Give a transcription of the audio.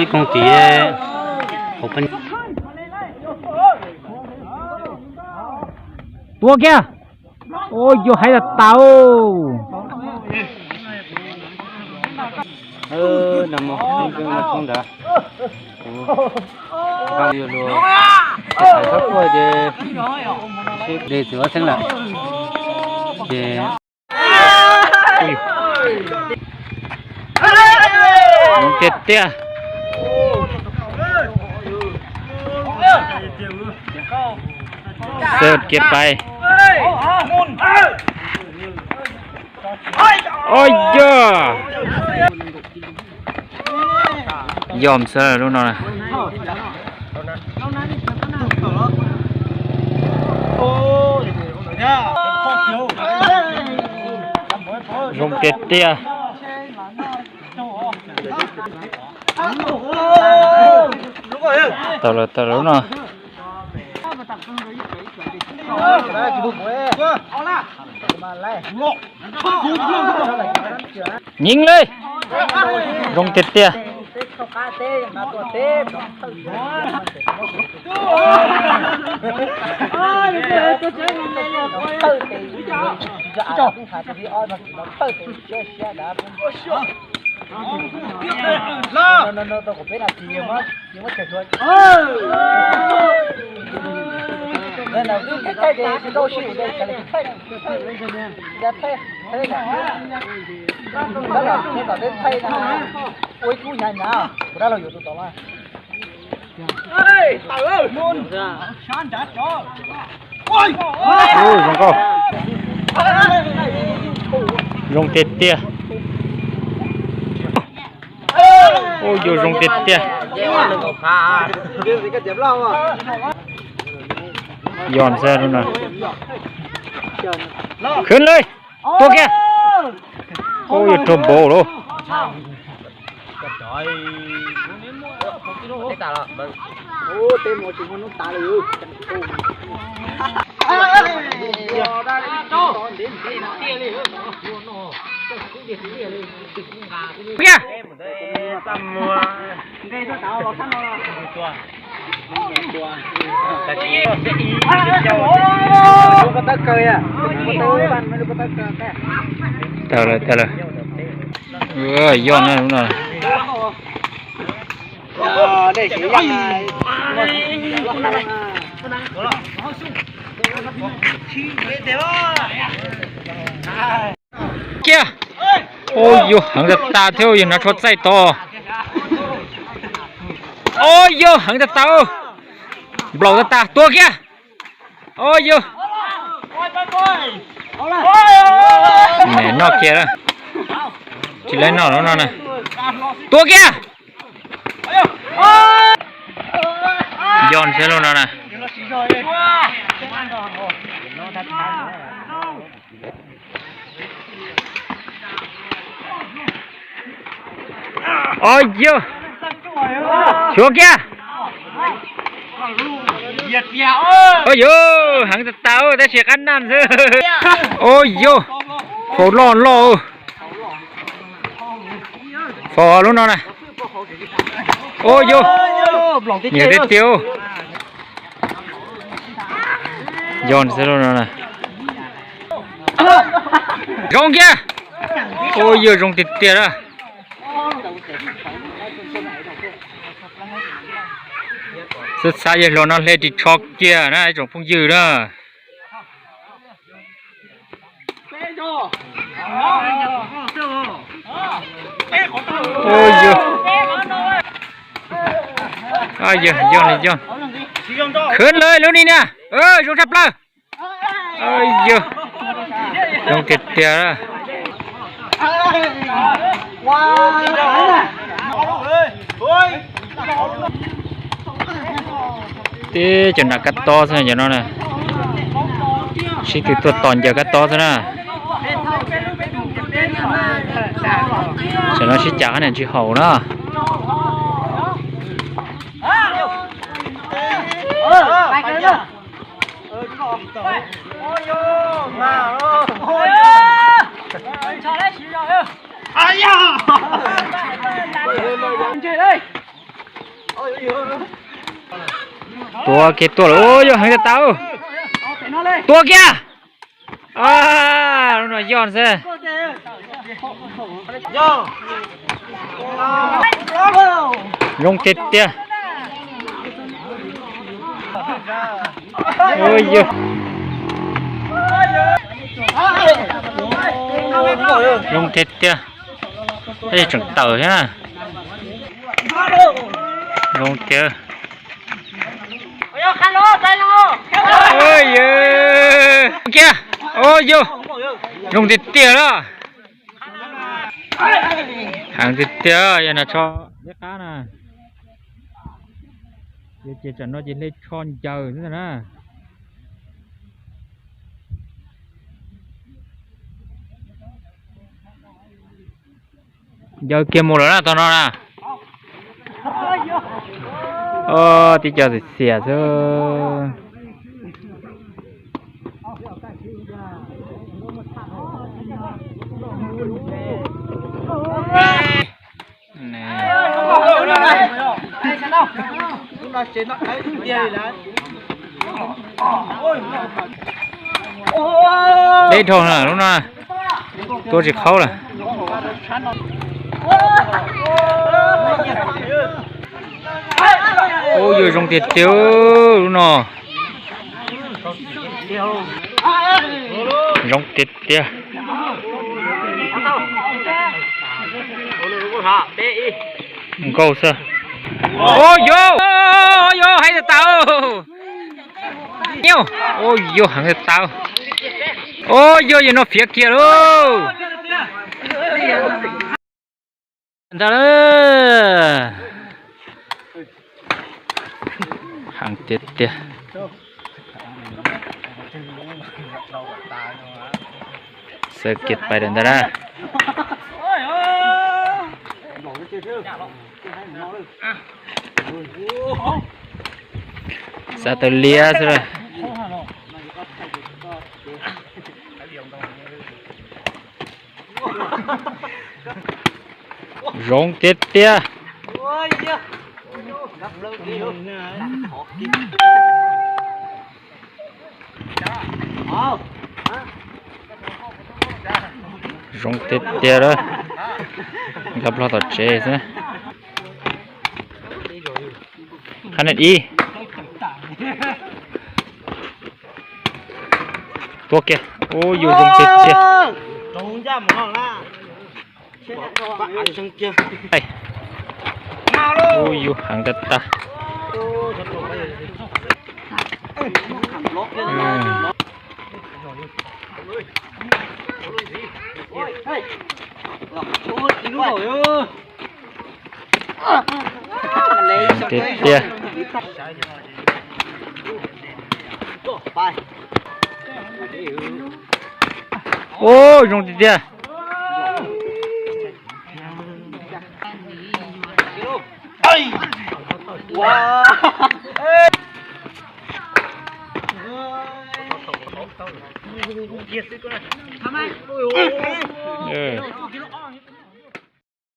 Ib koog tid, hauv peb. Tua kiag. Ua yog heev tas tas. Nag hmo peb tshoob nrad, kuv yuav luag, tais txhob quaj ces sib de txiv huab xeeb lawm ces zoo tiag tiag. Xav kiag pais. Ua yog, yog xwb lub no na. Zoo tiag tiag. Tawm lawm, tawm lawm lub no. Nyeev li. Zoo tiag tiag. Ua ib kub hnyav hnyav, kuv dab laug yuav tus tod mas. Ua zoo nkauj. Zoo tiag tiag. Ua yog zoo tiag tiag. Yog xwb lub no. Khwv li. Tua kiag. Ua yog raug npaum lawm. Kiag. Tawg lawm, tawg lawm. Yog na lub no. Kiag. Ua yog heev tas tas thiab, yog hnav tsho txaij tod. Ua yog heev tas tas. Nplaum tas tas, tua kiag. Ua yog. Noj kiag, tsis laib noj lub no na. Tua kiag. Yog xwb lub no na. Ua yog. Xyuas kiag. Ua yog, heev tas tas tab sis qab naj xwb. Ua yog, faus loj loj. Faus lub no na. Ua yog, nyiam tiag tiag. Yog xwb lub no na. Zoo kiag. Ua yog, zoo tiag tiag a. Xav xav yawg hluas no hle ris tsho kiag na ib tsoom phooj ywg na. Yog, yog, yog. Khwv lawm lub ni na. Zoo tshaj plaws. Yog, zoo tiag tiag. Teb cov nram kab tob xwb cov no na. Sib tw tuaj tos ncaws kab tob xwb na. Tam no sib cav qab niam tsis haum na. Tua kiag tuaj lawm, ua yog heev tas tas. Tua kiag. Lub no yog xwb. Zoo tiag tiag. Zoo tiag tiag. Tseem tawm thiab. Zoo tiag. Kiag. Ua yog zoo tiag tiag lawm. Heev tiag tiag, yog nas tsho liab qab na. Yog ces tsam no ces hle tsho ncaws xwb ntag na. Ncaws kiag mus lawm na tog no na. Tib co xiam xiam xwb. Deb dhau na lub no. Tua tsis qhaub lawm. Ub, yuav zoo tiag tiag lub no. Zoo tiag tiag. Nkauj xwb. Ua yog, ua yog, heev tas tas. Ua yog, heev tas tas. Ua yog, yog no fiav kiag lauj. Ntag lauj. Heev tiag tiag. Xav kiag pais lawm ntag na. Xav tawm liab xwb. Zoo tiag tiag. Zoo tiag tiag lawm. Nkag plho tom tsev xwb. Qhab nej ib. Tua kiag. Ua yus zoo tiag tiag. Ua yus heev tas tas. Tiag tiag. Ua zoo tiag tiag.